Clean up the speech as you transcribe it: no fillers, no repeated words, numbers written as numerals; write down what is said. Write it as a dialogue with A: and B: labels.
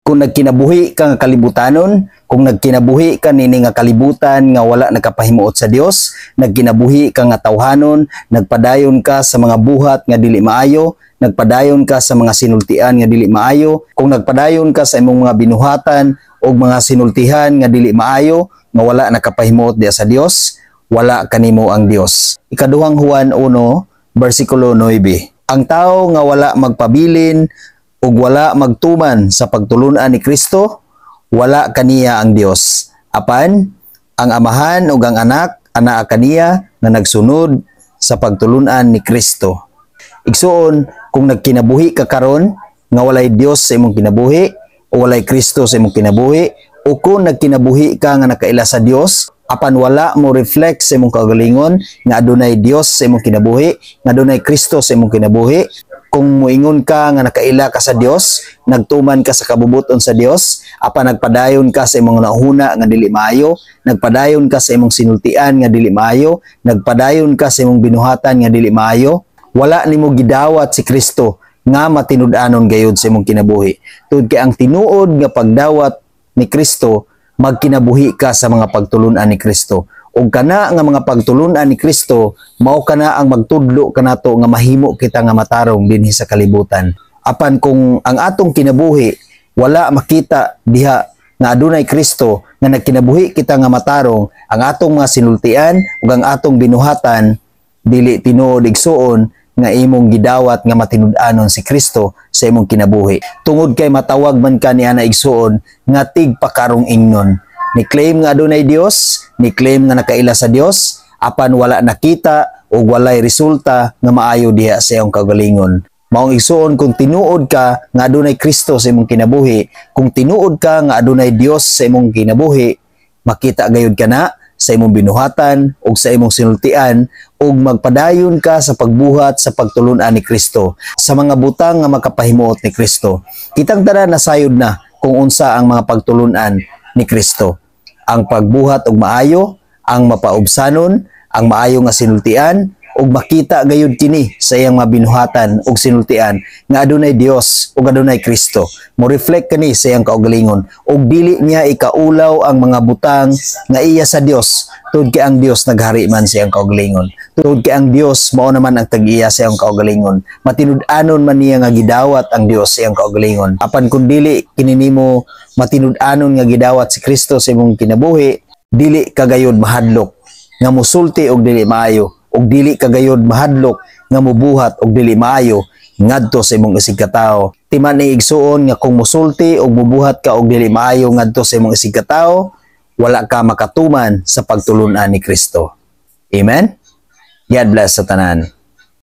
A: Kung nagkinabuhi ka nga kalibutanon, kung nagkinabuhi ka nini nga kalibutan nga wala nakapahimuot sa Dios, nagkinabuhi ka nga tawhanon, nagpadayon ka sa mga buhat nga dili maayo, nagpadayon ka sa mga sinultian nga dili maayo, kung nagpadayon ka sa imong mga binuhatan o mga sinultihan nga dili maayo, nga wala nakapahimuot diya sa Dios, wala kanimo ang Dios. Ikaduhang Juan 1, versikulo 9. Ang tao nga wala magpabilin ug wala magtuman sa pagtulunan ni Kristo, wala kaniya ang Dios. Apan ang Amahan ug ang Anak anaa kaniya nga nagsunod sa pagtulunan ni Kristo. Igsuon, kung nagkinabuhi ka karon nga walay Dios sa imong kinabuhi o walay Kristo sa imong kinabuhi, o kung nagkinabuhi ka nga nakaila sa Dios apan wala mo reflect sa imong kaugalingon nga adunay Dios sa imong kinabuhi, nga adunay Kristo sa imong kinabuhi, kung muingon ka nga nakaila ka sa Dios, nagtuman ka sa kabubuton sa Dios, apan nagpadayon ka sa imong nahuna nga dili maayo, nagpadayon ka sa imong sinultian nga dili maayo, nagpadayon ka sa imong binuhatan nga dili maayo, wala nimo gidawat si Kristo nga matinud-anon gayud sa imong kinabuhi. Tungod kay ang tinuod nga pagdawat ni Kristo, magkinabuhi ka sa mga pagtulunan ni Kristo. Ug kana nga mga pagtulunan ni Kristo, mao kana ang magtudlo kanato nga mahimo kita nga matarong dinhi sa kalibutan. Apan kung ang atong kinabuhi wala makita diha nga adunay Kristo, nga nagkinabuhi kita nga matarong, ang atong mga sinultian ug ang atong binuhatan dili tinuod, igsuon, nga imong gidawat nga matinud-anon si Kristo sa imong kinabuhi. Tungod kay matawag man ka niana, igsuon, nga tigpakarong ingnon. Ni claim nga adunay Dios, ni claim nga nakaila sa Dios, apan wala nakita o walay resulta nga maayo diha sa iyong kaugalingon. Maong igsuon, kung tinuod ka nga adunay Kristo sa imong kinabuhi, kung tinuod ka nga adunay Dios sa imong kinabuhi, makita gayud ka na sa imong binuhatan ug sa imong sinultian ug magpadayon ka sa pagbuhat sa pagtulunan ni Kristo, sa mga butang nga makapahimuot ni Kristo. Kitang tanan nasayod na kung unsa ang mga pagtulunan ni Kristo. Ang pagbuhat og maayo, ang mapaubsanon, ang maayo nga sinultian, ug makita gayud kini sa iyang mga binuhatan ug sinultian nga adunay Dios ug adunay Kristo. Mo reflect kani sa iyang kaugalingon ug dili niya ikaulaw ang mga butang nga iya sa Dios, tungod kay ang Dios naghari man sa iyang kaugalingon. Tungod kay ang Dios mao naman ang tag-iya sa iyang kaugalingon. Matinud-anon man niya nga gidawat ang Dios sa iyang kaugalingon. Apan kung dili kini nimo matinud-anon nga gidawat si Kristo sa imong kinabuhi, dili ka gayud mahadlok nga musulti og dili maayo ug dili ka gayud mahadlok nga mubuhat og dili maayo ngadto sa imong isigkatawo. Timan ni, igsuon, nga kung musulti og mubuhat ka og dili maayo ngadto sa imong isigkatawo, wala ka makatuman sa pagtulunan ni Kristo. Amen. God bless sa tanan.